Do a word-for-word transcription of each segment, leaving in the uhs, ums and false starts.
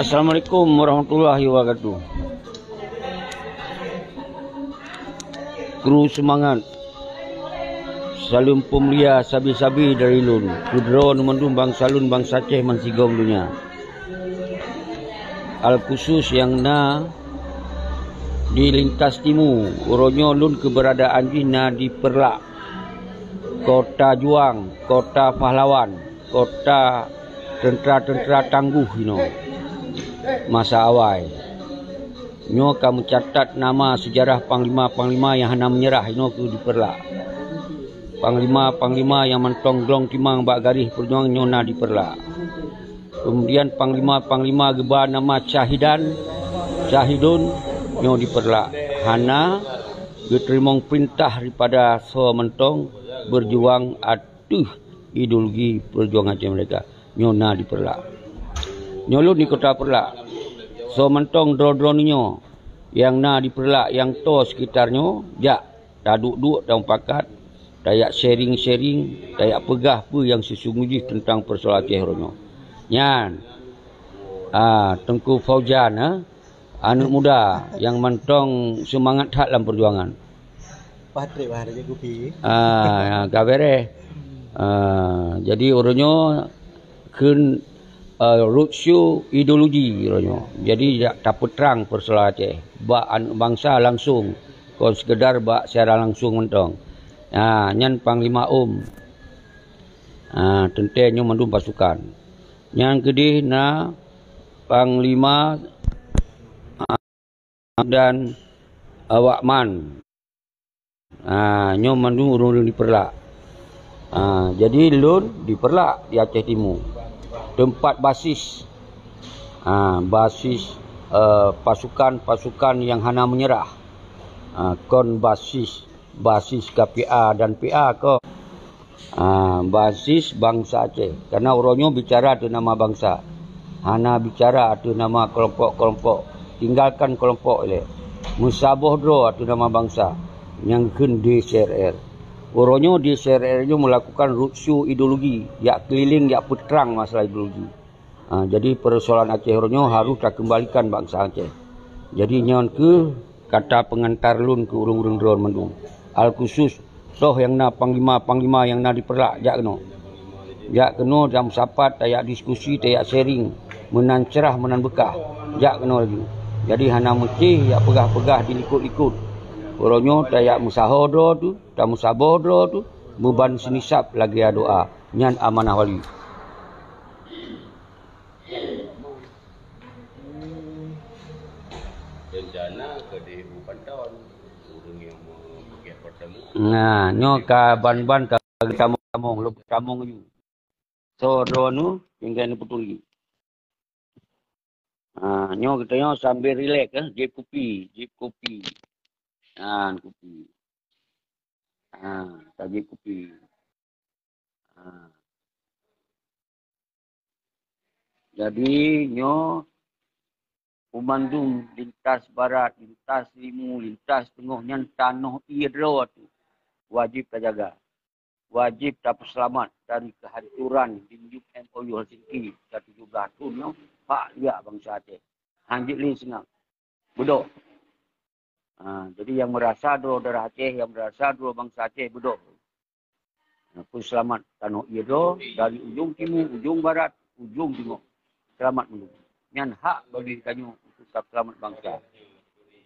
Assalamualaikum warahmatullahi wabarakatuh. Kru seumangat. Saleuem peumulia sabe-sabe dari lôn keu droeneuh mandum bansa lôn, bansa Aceh bansigom donya. Alkhusus nyang na di lintas timu, uroe nyoe lôn keuberadaan jih na di Peureulak, kota juang, kota pahlawan, kota teuntra-teuntra tangguh inoe masa awai. Nyoe ka meucatat nama seujarah panglima-panglima nyang hana meunyeurah inoe keu di Peureulak. Panglima-panglima nyang mantong glong timang bak garéh peujuangan nyoe na di Peureulak. Keumudian panglima-panglima geuba nama syahidan, syahidun nyoe di Peureulak. Hana geuteurimong peurintah daripada soe mantong beujuang ateueh ideologi peujuangan Aceh Merdeka. Nyoe na di Peureulak. Nyoe lôn di kota Peureulak. Soe mantong droe-droeneuh nyoe nyang na di Peureulak nyang toe sekitar nyoe, jak taduek-duek, tamupakat, tajak sharing-sharing, tajak peugah peue nyang sisunggoh jih teuntang peusoalan Aceh uroe nyoe. Nyan, ah, Teungku Fauzan, eh, aneuëk muda nyang mantong seumangat that lam peujuangan. Patrick, wah, Raja Gupi. Ah, ya, ka beres. Ah, jadi uroe nyoe kheun, eh, roadshow ideologi uroe nyoe. Jadi, jak tapeutrang peusoalan Aceh bak aneuëk bansa langsung, kon sekedar bak siaran langsung mantong. Ah, nyan Panglima Um. Ah, teuntée nyoe mandum pasukan. Nyang keudeh na Panglima dan awakman. Ha, nyoe mandum ureuëng-ureuëng di Peureulak. Ha, jadi lôn di Peureulak di Aceh Timu. Teumpat basis. Ha, basis, eh, pasukan-pasukan nyang hana meunyeurah. Ha, kon basis, basis ka P A dan P A kon. Ah, basis bansa Aceh. Karena uroe nyoe bicara ateueh nama bansa. Hana bicara ateueh nama kelompok-kelompok. Tinggalkan kelompok ilée. Meusaboh droe ateueh nama bansa nyang kheun D C R R. Uroe nyoe D C R R nyoe melakukan roadshow ideologi, jak keliling, jak peutrang masalah ideologi. Ha, jadi peusoalan Aceh uroe nyoe harôh takeumbalikan bansa Aceh. Jadi nyoe keuh kata peungantar lôn keu ureuëng-ureuëng droe mandum. Alkhusus toh nyang na panglima-panglima nyang na di Peureulak, jak keunoe. Jak keunoe dan meusapat, tajak diskusi, tajak sharing, meunan crah, meunan beukah. Jak keunoe laju. Jadi hana meusti jak peugah-peugah di likot-likot. Uroe nyoe tajak meusaho droe tu, tameusaboh droe tu, meuban seunisab lagée doa. Nyan amanah wali. Rencana keu di Ibu Panton, ureuëng nyang meupeuget pertemuan. Nah, nyoe ka ban-ban ka tamong-tamong, lôn peutamong laju. Soe droeneuh tinggai neupeuturi. Ha, nyoe geutanyoe sambil rilek, eh, jieb kupi, jieb kupi. Ha, kupi. Ha, tajieb kupi. Ha. Jadi, nyoe peumandum lintas barat, lintas timu, lintas teungoh nyan tanoh ié droe tu wajéb tajaga. Wajéb tapeuseulamat dari keuhancoran di miyueb M O U Helsinki ka tujoh blaih thon nyoe, hak liak bansa Aceh. Han jeuet lé seungab. Beudôh. Ha, jadi nyang meurasa droe darah Aceh, nyang meurasa droe bansa Aceh, beudôh. Ha, peuseulamat tanoh ié droe dari ujong timu, ujong barat, ujong teungoh. Seulamat meunurot. Nyan hak bagi tanyoe untuk seulamat bansa.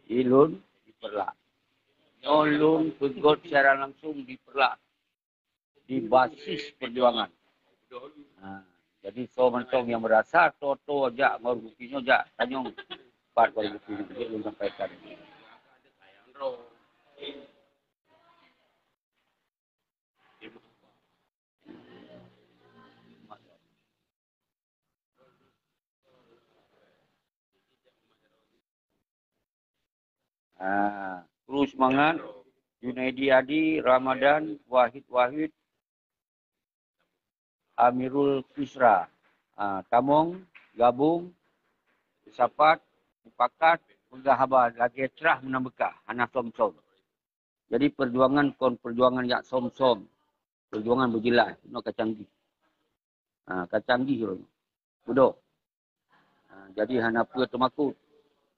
Di lôn di Peureulak. Nyoe lôn peugét siaran langsung di Peureulak. Di basis peujuangan. Ha, jadi soe mantong nyang meurasa toe-toe jak ngon ruti nyoe jak tanyong pat ngon ruti nyoe jeuet lôn sampaikan. Ah, kru seumangat, Junaidi Adi, Ramadan, Wahid Wahid, Amirul Kisra. Ah, tamong, gabong, sapat, mupakat, peugah haba lagée crah meunan beukah, hana som-som. Jadi peujuangan kon peujuangan jak som-som. Peujuangan beujeulaih, nyoe ka canggih. Ha, ka canggih lom. Beudôh. Ha, jadi hana peue teumakot.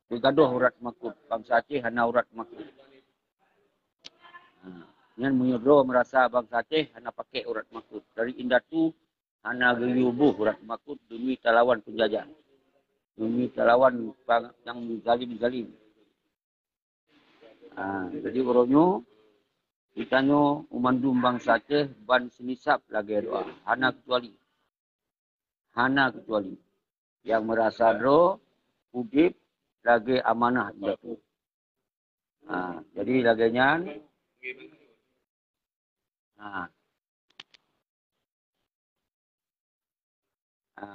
Teugadoh urat makot. Bansa Aceh hana urat makot. Ha, nyan meunyoe droe meurasa bansa Aceh hana pakèk urat makot. Dari indatu hana geuyue boh urat makot demi talawan peunjajah. Demi talawan pang-, nyang zalim-zalim. Ha, jadi uroe nyoe, geutanyoe u mandum bansa Aceh ban seunisab lagèe doa. Hana keucuali. Hana keucuali. Nyang meurasa droe udép lagèe amanah indatu. Ha, jadi lagèe nyan. Ha. Ha.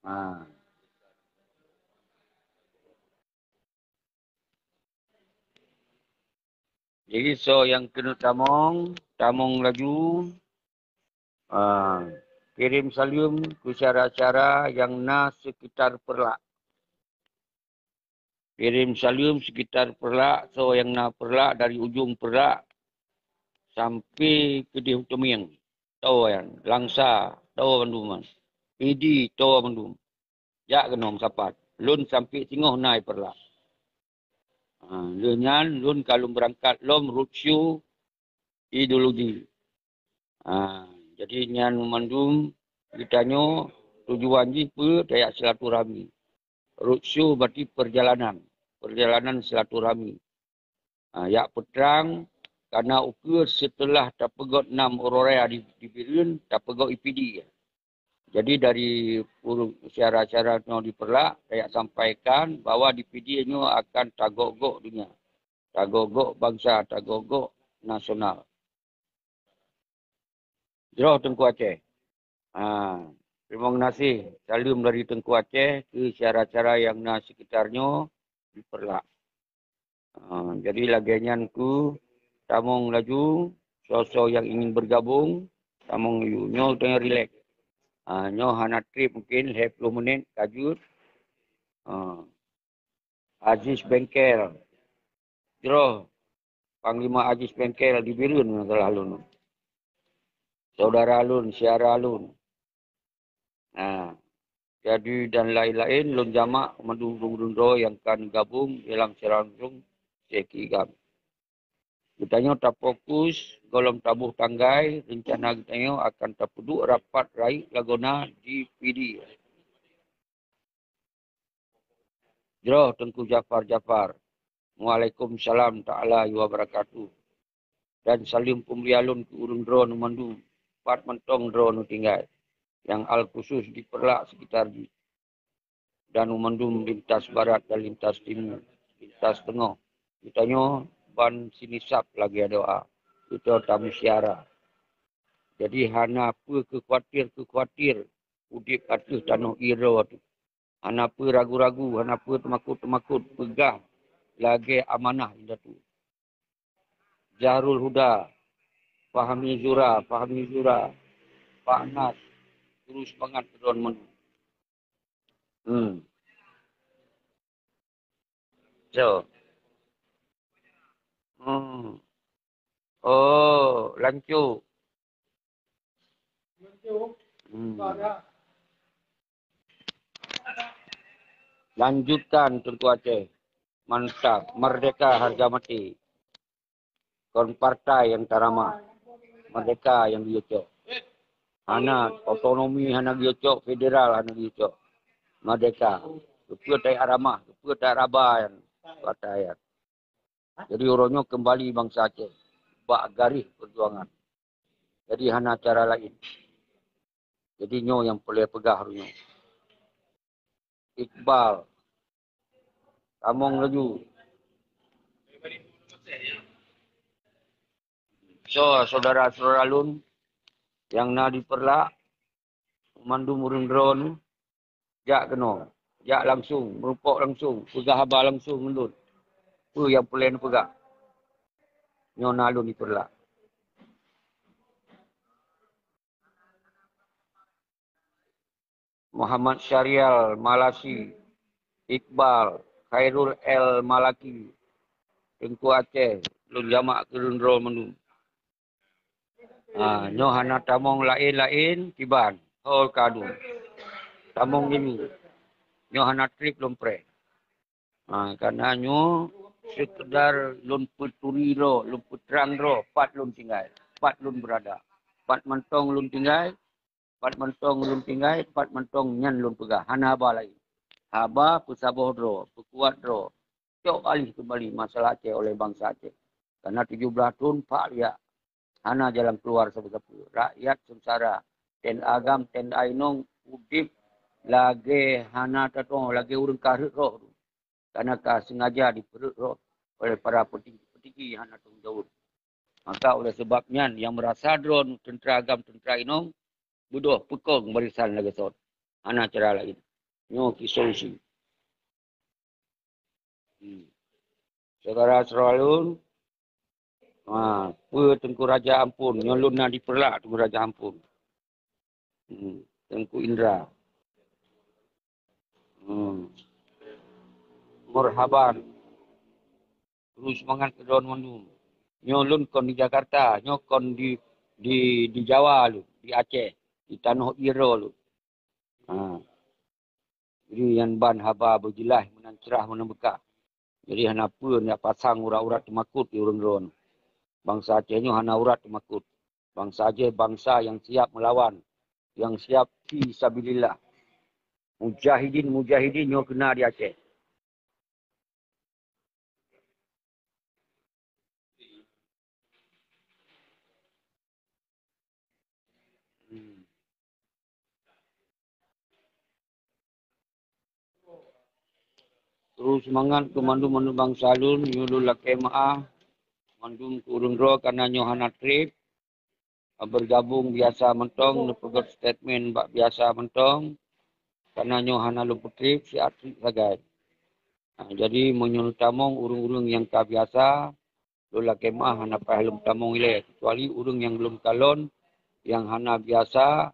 Ha. Jadi, soe nyang keuneuk tamong, tamong laju. Ha. Kirém saleuem keu syedara-syedara nyang na seukitar Peureulak. Kirém saleuem seukitar Peureulak, soe nyang na Peureulak, dari ujong Peureulak sampai keudéh u Teumieng, toe nyan, Langsa, toe bandum nyan, Pidie, toe bandum. Jak keunoe meusapat. Lôn sampai singoh na i Peureulak. Ha, lheueh nyan lôn ka lôn beurangkat lom roadshow ideologi. Ha, jadi nyan mandum geutanyoe tujuan jih peue? Tajak silaturahmi. Roadshow berarti perjalanan, perjalanan silaturahmi. Ha, jak peutrang, karena ukeue setelah tapeugöt nam uroe raya di, di Bireuen, tapeugöt i Pidie. Jadi dari uru-, syedara-syedara nyoe di Peureulak, tajak sampaikan bahwa di Pidie nyoe akan tagok-gok donya, tagok-gok bansa, tagok-gok nasional. Jroh Teungku Aceh. Ha, teurimong gaséh saleuem dari Teungku Aceh keu syedara-syedara nyang na seukitar nyoe di Peureulak. Ha, jadi lagèe nyan keuh tamong laju, soe-soe nyang ingin bergabung, tamong laju. Nyoe tanyoe rilek. Ha, nyoe hana trép mungkin lhèe ploh menit ka jeuet. Ha. Aziz Bengkel. Jroh Panglima Aziz Bengkel di Bireuen, nyang salah lôn. Saudara lôn, syedara lôn. Nah, jadi dan lain-lain, lôn jamak mandum ureueng-ureueng droe nyang ka gabong dalam siaran langsung Syekh Igam. Geutanyoe tafokus gohlom taboh tanggai, rencana geutanyoe akan tapeuduek rapat rayeuk lagoena di Pidie. Jroh Teungku Jafar Jafar. Waalaikumsalam taala wabarakatuh. Dan saleuem peumulia lôn keu ureueng droeneuh mandum, pat mantong droeneuh tinggai, nyang alkhusus di Peureulak seukitar jih, dan u mandum lintas barat dan lintas timu, lintas teungoh. Geutanyoe ban sinisab lagèe doa, geutanyoe tameusyedara. Jadi hana peue keu khawatir-keu khawatir udép ateueh tanoh droe teuh. Hana peue ragu-ragu, hana peue teumakot-teumakot, peugah lagèe amanah indatu. Zahrul Huda, Fahmi Zura, Fahmi Zura, Pak Nas, guru seumangat droeneuh mandum. Hmm. So. Hmm. Oh, lancok. Hmm. Lanjutkan Teungku Aceh. Mantap. Merdeka harga mati. Kon partai nyang taramah. Merdeka nyang geuyue cok. Hana otonomi, hana geuyue cok, federal hana geuyue cok. Merdeka. Keupeue tajak ramah, keupeue tajak raba nyan partai nyan. Jadi uroe nyoe keumbali bansa Aceh bak garéh peujuangan. Jadi hana cara laén. Jadi nyoe nyang peureulèe peugah uroe nyoe. Iqbal, tamong laju. So, syedara-syedara lôn nyang na di Peureulak, mandum ureueng droeneuh, jak keunoe, jak langsung, meureumpok langsung, peugah haba langsung ngon lôn. Peue nyang peureulèe neupeugah? Nyoe na lôn di Peureulak. Muhammad Syahrial Malasi, Iqbal, Khairul El Malaki, Teungku Aceh, lôn jamak keu droeneuh mandum. Ha, nyoe hana tamong laén-laén kiban, hol kadum. Tamong Jemi. Nyoe hana treb lôn preh. Ha, karena nyoe sekedar lôn peuturi droe, lôn peutrang droe, pat lôn tinggai, pat lôn beurada. Pat mantong lôn tinggai, pat mantong lôn tinggai, pat mantong nyan lôn peugah. Hana haba laén. Haba peusaboh droe, peukuat droe. Cok alih keumbali masalah Aceh oleh bansa Aceh. Karena tujoh blaih thon phak riak. Hana jalan keuluar sapeue-sapeue. Rakyat seungsara. Tenda agam, tenda inong, udeb lagée hana tatong, lagée ureuëng ka rhot roh. Karena ka sengaja dipeurhot roh oleh para petinggi-petinggi hana tanggung jaweueb. Maka oleh sebab nyan, nyang meurasa droe teuntera agam, teuntera inong, beudôh peukong barisan lagée sot. Hana cara laén. Nyoe ki solusi. Hmm. Syedara-syedara lôn, ha, peue Teungku Raja Amphon? Nyoe lôn na di Peureulak Teungku Raja Amphon. Hmm. Teungku Indra. Hmm. Marhaban. Terus seumangat keu droe mandum. Nyoe lôn kon di Jakarta, nyoe kon di, di, di Jawa lôn, di Aceh, di tanoh ie droe lôn. Ha. Jadi nyan ban haba beujeulaih meunan crah meunan beukah. Jadi hana peue nak pasang urat-urat teumakot di ureuëng droe. Bansa Aceh nyoe hana urat teumakot. Bansa Aceh bansa nyang siap meulawan, nyang siap fi sabilillah. Mujahidin-mujahidin nyoe keuna di Aceh. Hmm. Terus seumangat keu mandum-mandum bansa lôn, nyoe lôn lakée meuáh mandum keu ureuëng droe karena nyoe hana treb. Bergabung biasa mantong, neupeugét statement bak biasa mantong, karena nyoe hana lôn peutreb siat sagai. Ha, jadi meunyoe tamong ureuëng-ureuëng nyang ka biasa, lôn lakée meuáh hana payah lôn tamong ilée, kecuali ureuëng nyang lôn kalon nyang hana biasa,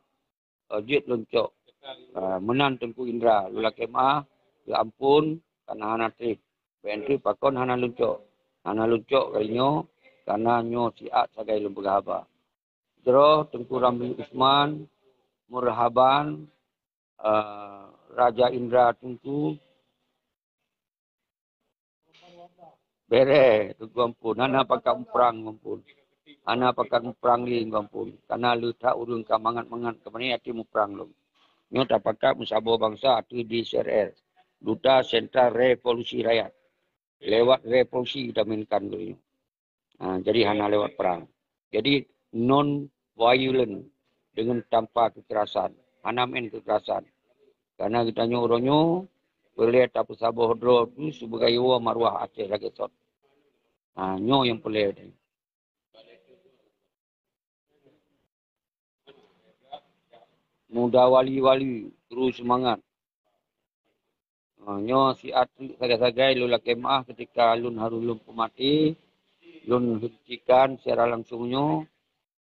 eh, jeuet lôn cok. Eh, meunan Teungku Indra, lôn lakée meuáh, lôn amphon, karena hana treb. Bèk treb pakon hana lôn cok. Hana lôn cok kali nyoe, karena nyoe siat sagai lôn peugah haba. Droe Teungku Ramli Usman, marhaban, eh, Raja Indra Teungku, Bere, Teungku amphon. Hana pakat muprang amphon. Hana pakat muprang lé amphon. Karena le that ureuëng ka mangat-mangat keumanö até muprang lom. Nyoe tapakat meusaboh bansa ateueh D C R R, Duta Sentral Revolusi Rakyat. Lewat revolusi kita mainkan dulu. Ha, jadi hana lewat perang. Jadi non violent dengan tanpa kekerasan. Hana main kekerasan. Karena geutanyoe uroe nyoe peureulée tapeusaboh droe tu sibagai woe maruah Aceh lagée sot. Ha, nyoe nyang peureulée tadi. Muda wali-wali, terus semangat. Ha, nyoe siat sagai-sagai lôn lakée meuáh ketika lôn harôh lôn peumaté, lôn hentikan siaran langsung nyoe,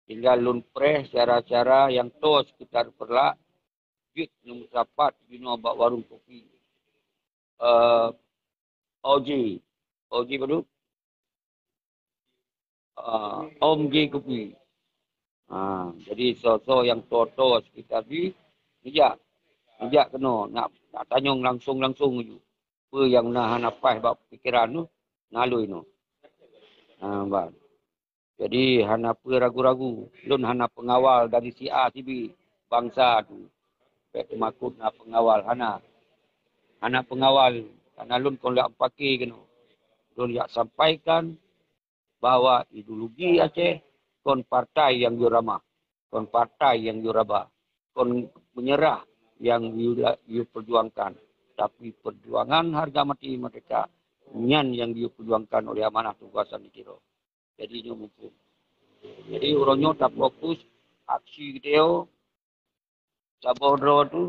tinggai lôn preh siaran-siaran nyang toe seukitar Peureulak, jeuet neumeusapat jinoe bak warong kopi. Eh, O J. O J padub? Ah, Om J Kupi. Ah, jadi soe-soe nyang toe-toe seukitar jih, neujak. Neujak keunoe, nak, nak tanyong langsong-langsong ju. Peue nyang na hana paih bak pikeran tu, na lôn inoe. Ah, ban. Jadi, hana peue ragu-ragu. Lôn hana peungawal dari si A, si B, bansa tu. Bèk teumakot na peungawal, hana. Hana peungawal, karena lôn kon lheueh paké keunoe. Lôn jak sampaikan bahwa ideologi Aceh kon partai nyang yue ramah, kon partai nyang yue raba, kon meunyeurah nyang yue la-, yue peujuangkan, tapi peujuangan hareuga maté merdeka, nyan nyang yue peujuangkan oleh amanah Teungku Hasan di Tiro. Jadi nyoe muphom. Jadi uroe nyoe tafokus aksi geutanyoe saboh droe tu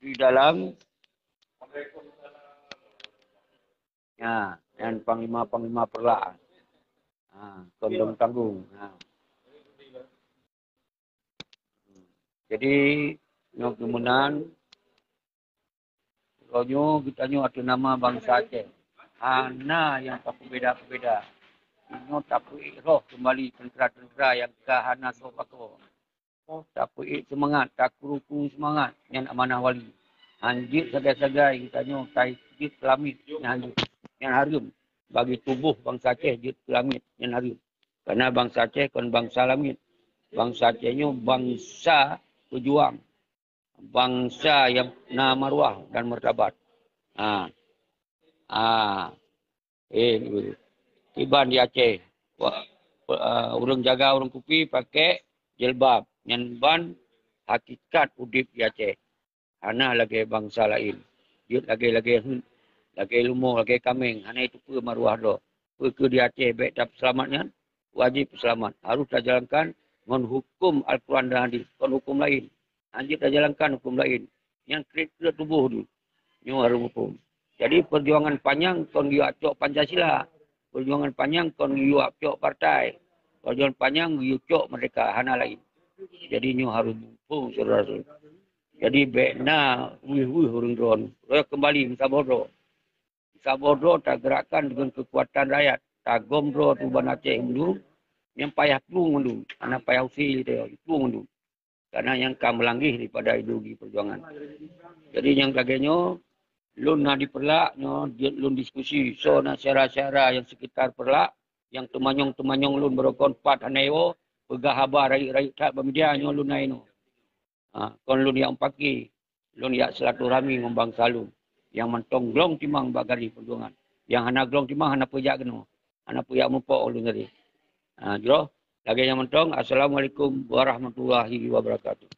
di dalam, ya, nyan panglima-panglima Peureulak. Ha, kon lôn tanggong. Ha. Jadi nyoe keuh meunan, uroe nyoe geutanyoe ateueh nama bansa Aceh. Hana nyang tapeubeda-peubeda. Nyoe tapeuék roh keumbali teuntera-teuntera nyang ka hana soe pakoe. Tapeuék seumangat, takru-kru seumangat, nyan amanah wali. Han jeuet sagai-sagai geutanyoe tai jeuet keu lamiet, nyan han jeuet. Nyan hareuem. Bagi tuboh bansa Aceh jeuet keu lamiet, nyan hareuem. Karena bansa Aceh kon bansa lamiet. Bansa Aceh nyoe bansa peujuang. Bansa nyang na maruah dan martabat. Ha. Ha. Eh, kiban di Aceh. Wa-, eh, ureuëng jaga ureuëng kupi pakai jilbab. Nyan ban hakikat udeb di Aceh. Hana lagée bansa laén. Jeuet lagée-lagée heuet, lagée leumo, lagée kaméng, hana itupeue maruah droe. Peue keu di Aceh bék tapeuseulamat nyan? Wajéb peuseulamat. Harôh tajalankan ngon huköm Al-Quran dan Hadis, kon huköm laén. Han jeuet tajalankan huköm laén. Nyang kreuet-kreuet tuboh deuh. Nyoe harôh muphom. Jadi, peujuangan panyang kon geuyue cok Pancasila. Peujuangan panyang kon geuyue cok partai. Peujuangan panyang geuyue cok merdeka, hana laén. Jadi, nyoe harôh muphom, syedara-syedara. Jadi, bék na weueh-weueh ureuëng droeneuh. Roh keumbali meusaboh droe. Meusaboh droe tageurakkan deungon keukuatan rakyat. Tagom droe tuban Aceh mandum, nyang payah plueng mandum. Hana payah use lé teuh, plueng mandum. Karena nyang ka meulanggeh daripada ideologi peujuangan. Jadi, nyang lagée nyoe, lôn na di Peureulak nyoe, jeuet lôn diskusi. Soe na syedara-syedara nyang sekitar Peureulak, nyang teumanyong-teumanyong lôn barokon pat hana iwoe, peugah haba rayeuk-rayeuk that bak media nyoe lôn na inoe. Ha, kon lôn jak meupaké, lôn jak silaturahmi ngon bansa lôn. Nyang mantong glong timang bak garéh peujuangan. Nyang hana glong timang hana peue jak keunoe. Hana peue jak mupok lôn tadi. Ha, jroh. Lagée nyan mantong. Assalamualaikum warahmatullahi wabarakatuh.